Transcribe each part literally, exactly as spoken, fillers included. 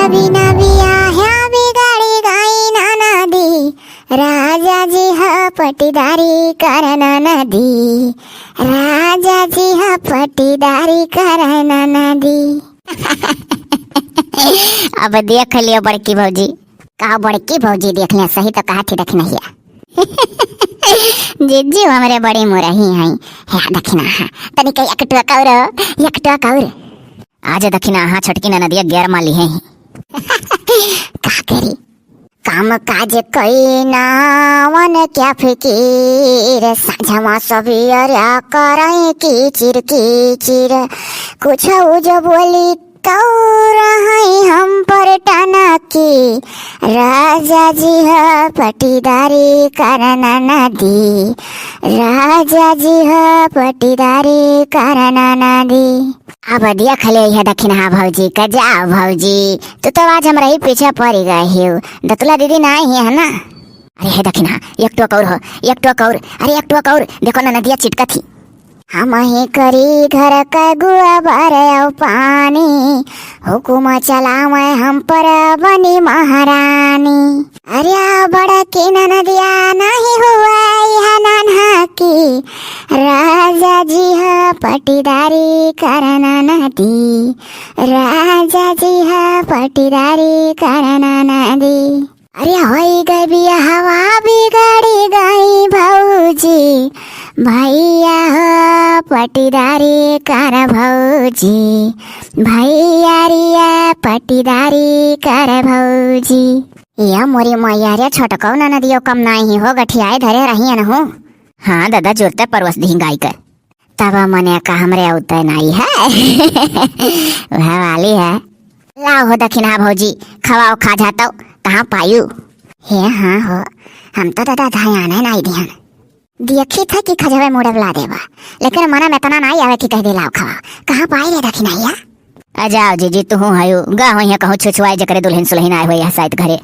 बिना बियाह बिगाड़ी गई ननदी, राजा जी ह पटीदारी कर ननदी, राजा जी ह पटीदारी कर ननदी। अब देख लियो बड़की भौजी, का बड़की भौजी देख लिया, सही तो कहा थी दखिनहिया। जिज्जी हमरे बड़ी मुरही हैं। हे दखिना, हाँ, तनिक एक टुआ कौर, एक टुआ कौर। आज दखिना, हाँ, छोटकी ननदिया गैर माली है। का करी? काम काज कई ना, वन क्या फिकीर, साझमा सबियरिया करई कीचिर कीचिर। कुछ जो बोली तो रहई हम पर टनकी, राजा जी ह पटीदारी कर ननदी, राजा जी ह पटीदारी कर ननदी। अब देख ले यह दखिनहा भौजी का, जा भौजी, तू तो आज हमरा ही पीछे पड़ गए हो। दतुला दीदी ना आई है ना? अरे हे दखिनहा, एक टोक और हो, एक टोक और, अरे एक टोक और, देखो ना नदिया चिटका थी। हम ही करी घर का गुआ बारे और पानी, हुकुम चलावे हम पर बनी महारानी। अरे बड़की ननदिया नहीं हुआ यह नन्हा की, राजा जी ह पटीदारी कर ननदी, राजा जी ह पटीदारी कर ननदी। अरे होई गए बियाहवा बिगाड़ी गई भौजी, भैया हो पटीदारी कर भौजी, भैया रिया पटीदारी कर भौजी। या मोरी मैया रे, छोटकौ ननदियो कम नाही हो, गठियाए धरे रहियन हो। हाँ दादा, जोरते परवस दिही गाई कर। तब मने का हमरे उतय नाई है। वह वाली है। लाओ हो दखिना भौजी, खवाओ खा जातो, कहाँ पायू? हे हाँ हो, हम तो दादा ध्यान है नाई दिहन। देखी था कि खजवे मुड़ब ला देवा, लेकिन मना में इतना नाई आवे कि कह दे लाओ खवा। कहाँ पाई रे दखिनहिया? आ जाओ जीजी, तू हूँ हयू, गा हो यहाँ कहूँ छुछुआई जकरे दुल्हन सुलहिन आए हुए यह साइत घरे।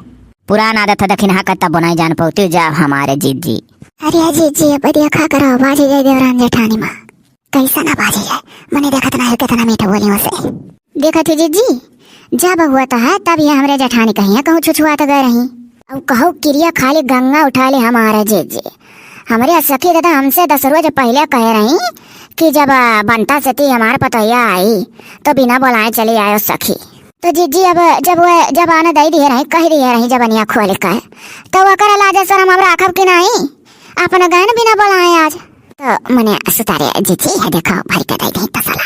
पुरान आदत है दखिनहा का तब नाई जान पौती, जाओ हमारे जीजी। अरे जीजी, अब देखा करो, बाजी जाए देवरान जेठानी माँ। कैसा ना बाजी जाए, मने देखत ना है कितना मीठ बोली उसे। देखत ही जीजी, जब हुआ तो है, तब ये हमरे जेठानी कहीं है, कहूँ छुछुआ तो गए रही। अब कहू किरिया खाली गंगा उठा ले हमारे जीजी। हमरे सखी दादा हमसे दस रोज पहले कहे रही कि जब, आ, बनता सती हमार पतोहिया आई, तो बिना बोलाए चली आयो सखी। तो जीजी अब जब वह जबान दई दिए रही, कह दिए रही जबनिया खोल के, तो ओकर लाज शरम अब राखब कि नाही? अपना गहन बिना बोलाए आज। तो मने सुतारे जीजी है, देखो भर के दई दी तसला,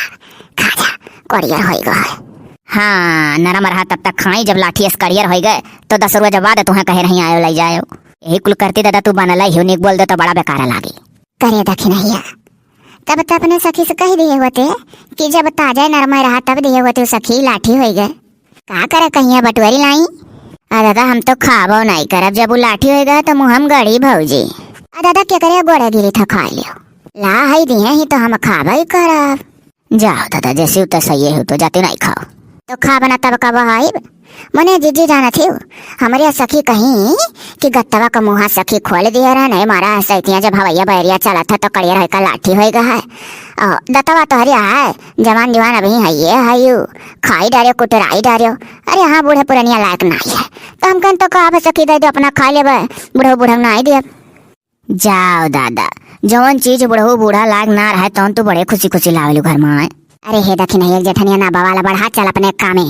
खा जा, कोड़ियर होई गो है। हाँ, नरम रहा तब तक खाई, जब लाठी एस कड़ियर होई गए, तो दस रोज बाद तुहें कहे रही आयो लई जायो। यही कुल करती दादा तू बनल ही, निक बोल दे तो बड़ा बेकार लागी। करे दखिनहिया, तब तो अपने सखी से कह दिए होते कि जब ताजा नरम रहा तब दिए होते सखी, लाठी होई गए। का करे कहिया बटुअरी लाई? आ दादा, हम तो खाबो नाई करब, जब उ लाठी होई गए तो मुँह हम गड़ी भौजी। आ दादा, के करे गोड़े गिरी था खा लियो। ला हई दिए ही तो हम खाबो ही करब। जाओ दादा, जैसे तो सही हो तो जाते नाई खाओ। तो खाब ना तब कब आइब? मने जीजी जानत हिउ, हमरे सखी कहीं कि गत्तवा का मुँहा सखी खोल दिए रहे, नहीं मारा सैतिया जब हवैया बैरिया चलत है तो कड़ियर होई का लाठी होई गए है। और दतवा तोहरिया है, जवान जवान अभी है ये है यू, खाई डारियो, कुटराई डारियो। अरे हाँ, बूढ़े पुरनिया लायक नाई है। तो हम कहन तो कहब सखी दे दो अपना खा लेबे, बूढ़ो बूढ़ो नाई देब। जाओ दादा, जौन चीज बूढ़ो बूढ़ा लायक ना रहे तौन तू बड़े खुशी खुशी लावेलू घर में। अरे हे दखिनहा, एक जेठनिया ना बवाल बढ़ा, चल अपने कामे।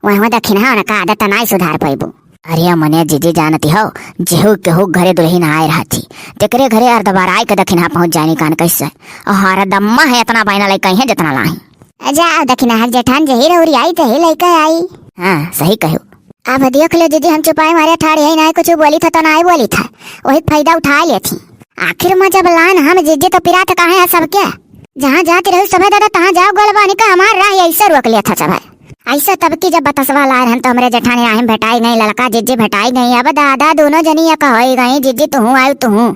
वहाँ दखिनहा उनका आदत नाई सुधार पैबू। अरे मने जीजी जानती हो, जेहू केहू घरे दुल्हन आए रहती, तेकरे घरे अर्धबार आए के दखिनहा पहुँच जानी कान कैसे। और हरदम्मा है इतना बायना लइका है जितना लाही। जाओ दखिनहा जेठान, जही रउरी आई तही लइका आई। हाँ, सही कहो। अब देख लो जीजी, हम चुपाई मारे ठाड़ यही नाई कुछ बोली था तो नाई बोली था, वही फायदा उठा लेती। आखिर में जब लान हम जीजी तो पिरात काहे है सबके? जहाँ जात रहू सभे दादा तहाँ जाओ गोलबानी का, हमार राह ऐसे रोक लिया था सभे। ऐसे तब की जब बतसवा लाए रहन तो हमरे जेठानी राह में भेटाई गई, ललका जीजी भेटाई गई। अब दादा दोनों जनी एक होई गई, जीजी तुहूँ आयु तुहूँ।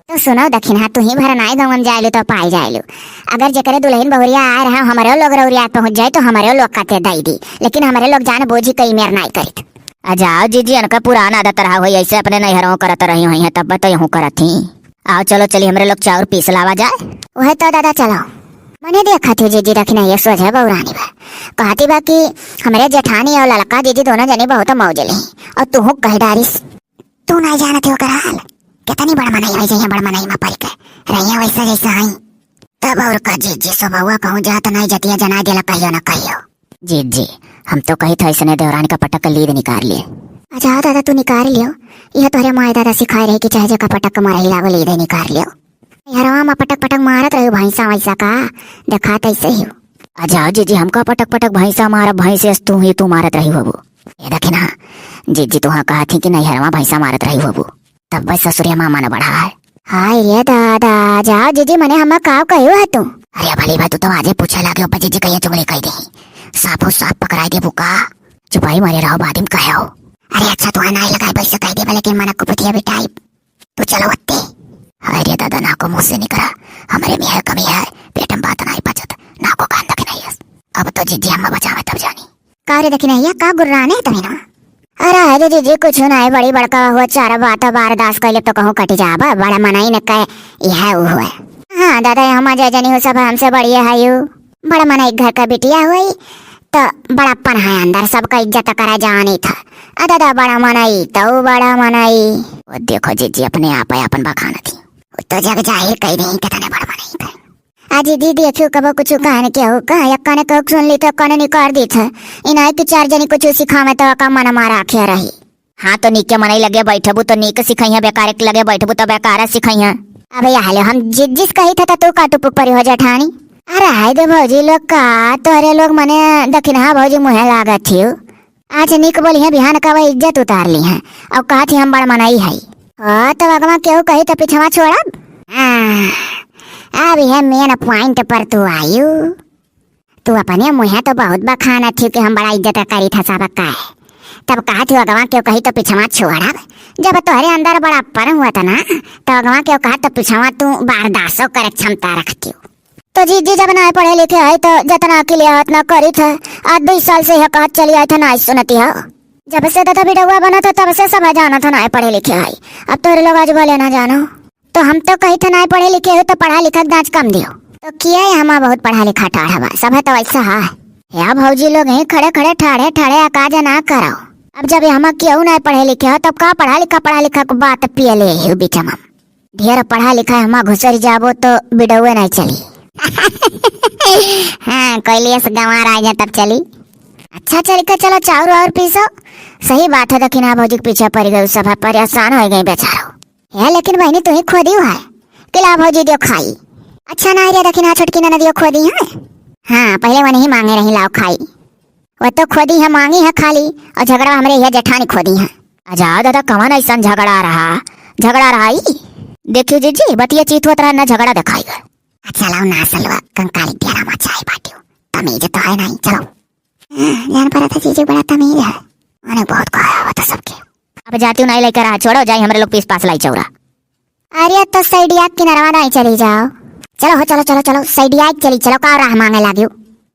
तो सुनो दखिनहा, तुही भर नाई गवन जायलू तो पाई जायलू। अगर जेकरे दुल्हन बहुरिया आए रहे हमरे लोग रउरिया पहुँच जाए तो हमरे लोग का ते दई दी, लेकिन हमरे लोग जान बूझी कई मेर नाई करित। आ जाओ जीजी, इनका पुरान आदत रहा होई, ऐसे अपने नैहरों करत रही हुई हैं, तब तो यूं करत ही। आओ चलो चली, हमरे लोग चाउर पीस लावा जाए। वह तो दादा चलो। मने देखत ही जीजी दखिनहिया सोझे बौरानी बा। कहती बा कि हमरे जेठानी और ललका जीजी दोनों जनी बहुत मौज लेही। और तुहू कह डारिस। तू नाहीं जानत ही ओकर हाल। कितनी बड़ मनई होइ जइहैं, बड़ मनई मा परि के। रहिहैं वैसा जैसा हई। तब और का जीजी, सोभवा कहूँ जात नाहीं, जतिया जनाइ देला, कहियो न कहियो। जीजी, हम तो कहित है ऐसने देवरान का पटक के लीद निकार लिए। अच्छा दादा, तू निकार लियो। यह तोहरे माई दादा सिखाए रहे कि चाहे जेका पटक के मरही लागो, लीदे निकार लियो। नैहरवा मा पटक पटक मारत रही भैंसा वैसा का, देखात ऐसे ही हो। अच्छा जीजी, हमका पटक पटक भैंसा मारब, भैंस अस तू ही तू मारत रही होबू। ए दखिनहा, जीजी तुहा कहत ही कि नैहरवा भैंसा मारत रही होबू। तब बस ससुरिया मा मन बढ़ा है। हाय रे दादा, जाओ जीजी, मने हमा काव कहियो है तू? अरे भली भाई, तू तो आजे पूछे लागे, ऊपर जीजी कहिया चुगली कहि देही। साफो साफ पकड़ाई देबू का? चुपाई मारे रहो, बाद में कहो। अरे अच्छा, तू नाहीं लगाई, पैसा कहि देबे, लेकिन मन कुपथिया बिटाई। तू चलो वत्ते। हाय रे दादा, नाको मुँह से निकरा। हमरे में है कमी है, पेट में बात नाहीं पचत, नाको कान दखिनहिया। अब तो जीजी हमा बचावे तब जानी। का रे दखिनहिया, का गुर्राने तभी ना? अरे हाय रे जीजी, कुछ नाहीं, बड़ी बड़का हुआ चारा बात बारदास कइले तो कहूँ कटि जाबा, बड़ा मनई न कहे, यह उ हुए। हाँ दादा, हमा जय जनी हो, सब हमसे बढ़िया है यू। बड़ा मनई घर का बिटिया हुई, तो बड़प्पन है अंदर, सबका इज्जत करा जानी था। आ दादा, बड़ा मनई, तो बड़ा मनई। वो देखो जीजी, अपने आप है, अपन बखानत ही। वो तो जग जाहिर कहि देही, कितने बड़ मनई थे। आ जीजी देखियो, कबो कुछ कहन के हो का, यक्का ने कहूँ सुन ली तो कने निकार दी थे। इनाई कि चार जनी कुछ सिखावे तो का मन मारा आखे रही। हाँ, तो नीके मनई लगे बैठबू तो नीक सिखइहैं, बेकार के लगे बैठबू तो बेकार सिखइहैं। अबे यह ले, हम जि-, जिस कही था तो तू का टुपुक परी हो जेठानी। अरे हाय दे भौजी लोग का, तोहरे लोग मने दखिनहा भौजी मुँहे लागत हियो। आज नीक बोलिहैं, बिहान का वह इज्जत उतार लिहैं। और कहत ही हम बड़ मनई है। ओ, तो अगवा केहू कही तो पिछवा छोड़ब? हाँ, अब यह main point पर तू आयु। तू अपने मुँहे तो बहुत बखानत ही कि हम बड़ा इज्जत करी था सबका है। तब कहत ही अगवा केहू कही तो पिछवा छोड़ब? जब तोहरे अंदर बड़प्पन हुआ था ना, तो अगवा केहू कहा तो पिछवा तू बर्दाश्तो करे क्षमता रखती हो। तो जीजी जब नाहीं पढ़े लिखे है तो जतना अकिल है उतना करी थे। आज दुई साल से यह कहत चली आई थे, नाहीं सुनती हो। जब से दादा बिडौआ बना था तब से सब जाना था नाहीं पढ़े लिखे है। अब तोहरे लोग आज बोले ना जानो। तो हम तो कही थे नाहीं पढ़े लिखे हो तो पढ़ा लिखा के दाँच कम दियो। तो किया है हमा बहुत पढ़ा लिखा ठाढ़ा बा, सब है तो ऐसा है। या भौजी लोग यहीं खड़े खड़े ठाढ़े ठाढ़े अकाज ना करो। अब जब ये हमा केहू नाहीं पढ़े लिखे हो तब का पढ़ा लिखा पढ़ा लिखा के बात पिए ले हो बीच में। ढेर पढ़ा लिखा हमा घुसर जाबो तो बिडौए नाहीं चली। हाँ, कोई लिए से गंवार आ जाए तब चली। अच्छा चल के चलो चाउर वाउर पीसो। सही बात है, दखिनहा भौजी के पीछे पड़ गई, सब परेशान हो गई बेचारो। हे लेकिन बहनी तू ही खोदी है कि ला भौजी दियो खाई। अच्छा ना रे दखिनहा छोटकी ननदियो खोदी है। हाँ, पहले वो नहीं मांगे रही लाओ खाई। वो तो खोदी है, मांगी है खाली, और झगड़ा हमरे यह जेठानी खोदी है। अजा दादा, कवन ऐसन झगड़ा रहा? झगड़ा रहा ई? देखियो जीजी, बतिया चीत होत रहा, ना झगड़ा दिखाई गए। अच्छा लाओ ना सलवा, कंकाली डेरा मचाई बाटियो। तमीज तो है नहीं, चलो। हाँ, जान पड़ा था जीजी बड़ा तमीज है। मैंने बहुत कहा हुआ था सबके। अब जाती हूँ नहीं लेकर आ, छोड़ो, जाई हमरे लोग पीस पास लाई चौरा। अरे तो सैडिया के किनारवा नहीं चली जाओ। चलो हो, चलो, चलो, चलो, सैडिया के चली, चलो, का राह मांगे लागियो।